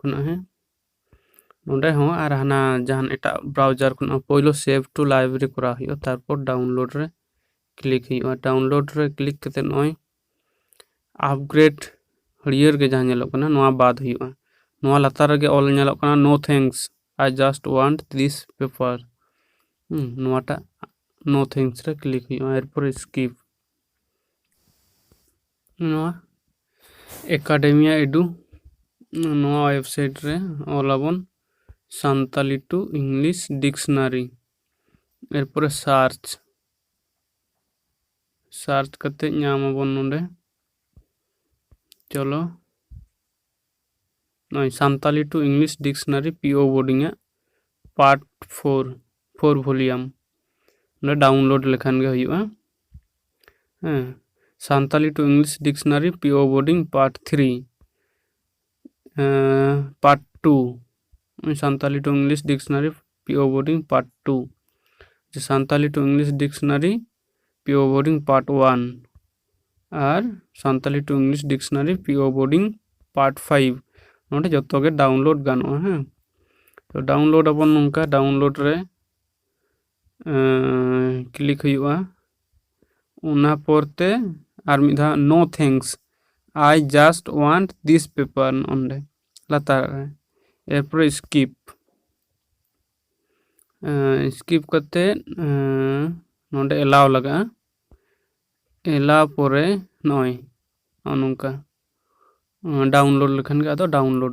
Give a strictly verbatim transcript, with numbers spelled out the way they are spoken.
ᱠᱷᱚᱱᱟᱜ, ᱦᱮᱸ, ᱱᱚᱸᱰᱮ ᱦᱚᱸ ᱟᱨ ᱦᱟᱱᱟ ᱡᱟᱦᱟᱱ ᱮᱴᱟᱜ ᱵᱨᱟᱣᱡᱟᱨ ᱠᱷᱚᱱᱟᱜ ᱯᱳᱭᱞᱳ ᱥᱮᱵᱷ ᱴᱩ ᱞᱟᱭᱵᱨᱮᱨᱤ ᱠᱚᱨᱟᱣ ᱦᱩᱭᱩᱜᱼᱟ, ᱛᱟᱨᱯᱚᱨ ᱰᱟᱣᱩᱱᱞᱳᱰ ᱨᱮ ᱠᱞᱤᱠ ᱦᱩᱭᱩᱜᱼᱟ᱾ ᱰᱟᱣᱩᱱᱞᱳᱰ ᱨᱮ ᱠᱞᱤᱠ ᱠᱟᱛᱮ ᱱᱚᱜᱼᱚᱭ ᱟᱯᱜᱨᱮᱰ ᱦᱟᱹᱨᱭᱟᱹᱲ ᱜᱮ ᱡᱟᱦᱟᱸ ᱧᱮᱞᱚᱜ ᱠᱟᱱᱟ, ᱱᱚᱣᱟ ᱵᱟᱫ ᱦᱩᱭᱩᱜᱼᱟ᱾ ᱱᱚᱣᱟ ᱞᱟᱛᱟᱨ ᱨᱮᱜᱮ ᱚᱞ ᱧᱮᱞᱚᱜ ᱠᱟᱱᱟ, "No thanks, I just want this paper." ᱦᱩᱸ, ᱱᱚᱣᱟᱴᱟᱜ ᱱᱳ ᱛᱷᱮᱝᱠᱥ ᱨᱮ ᱠᱞᱤᱠ ᱦᱩᱭᱩᱜᱼᱟ, ᱮᱨᱯᱚᱨ ᱥᱠᱤᱯ᱾ ᱱᱚᱣᱟ ᱮᱠᱟᱰᱮᱢᱤᱭᱟ ᱮᱰᱩ, ᱱᱚᱣᱟ ᱣᱮᱵᱥᱟᱭᱤᱴ ᱨᱮ ᱚᱞ ᱟᱵᱚᱱ ᱥᱟᱱᱛᱟᱞᱤ ᱴᱩ ᱤᱝᱞᱤᱥ ᱰᱤᱠᱥᱱᱟᱨᱤ, ᱮᱨᱯᱚᱨᱮ ᱥᱟᱨᱪ, ᱥᱟᱨᱪ ᱠᱟᱛᱮ ᱧᱟᱢ ᱟᱵᱚᱱ ᱱᱚᱰᱮ, ᱪᱚᱞᱚ, ᱱᱚᱜᱼᱚᱭ Santali to English dictionary P O boarding ᱟᱜ ᱯᱟᱨᱴ ᱯᱷᱳᱨ, ᱯᱷᱳᱨ ᱵᱷᱚᱞᱤᱭᱟᱢ᱾ ᱱᱚᱰᱮ ᱰᱟᱣᱩᱱᱞᱳᱰ ᱞᱮᱠᱷᱟᱱ ᱜᱮ ᱦᱩᱭᱩᱜᱼᱟ᱾ ᱦᱮᱸ, Santali to English dictionary P O boarding part three, part two, Santali to English dictionary P O boarding part two, Santali to English dictionary P O boarding part one ᱟᱨ Santali to English dictionary P O boarding part five, ᱱᱚᱰᱮ ᱡᱚᱛᱚ ᱜᱮ download ᱜᱟᱱᱚᱜᱼᱟ᱾ ᱦᱮᱸ, ᱛᱚ download ᱟᱵᱚᱱ ᱱᱚᱝᱠᱟ, download ᱨᱮ ᱠᱞᱤᱠ ᱦᱩᱭᱩᱜᱼᱟ᱾ ᱚᱱᱟ ᱯᱚᱨ ᱛᱮ ᱟᱨ ᱢᱤᱫ ᱫᱷᱟᱣ "No thanks, I just want this paper" ᱱᱚᱸᱰᱮ ᱞᱟᱛᱟᱨ ᱨᱮ, ᱮᱨᱯᱚᱨᱮ ᱥᱠᱤᱯ᱾ ᱥᱠᱤᱯ ᱠᱟᱛᱮ ᱱᱚᱸᱰᱮ ᱮᱞᱟᱣ ᱞᱟᱜᱟᱜᱼᱟ᱾ ᱮᱞᱟᱣ ᱯᱚᱨᱮ ᱱᱚᱜᱼᱚᱭ ᱱᱚᱜᱼᱚ ᱱᱚᱝᱠᱟ ᱰᱟᱣᱩᱱᱞᱳᱰ ᱞᱮᱠᱷᱟᱱ ᱜᱮ ᱟᱫᱚ ᱰᱟᱣᱩᱱᱞᱳᱰ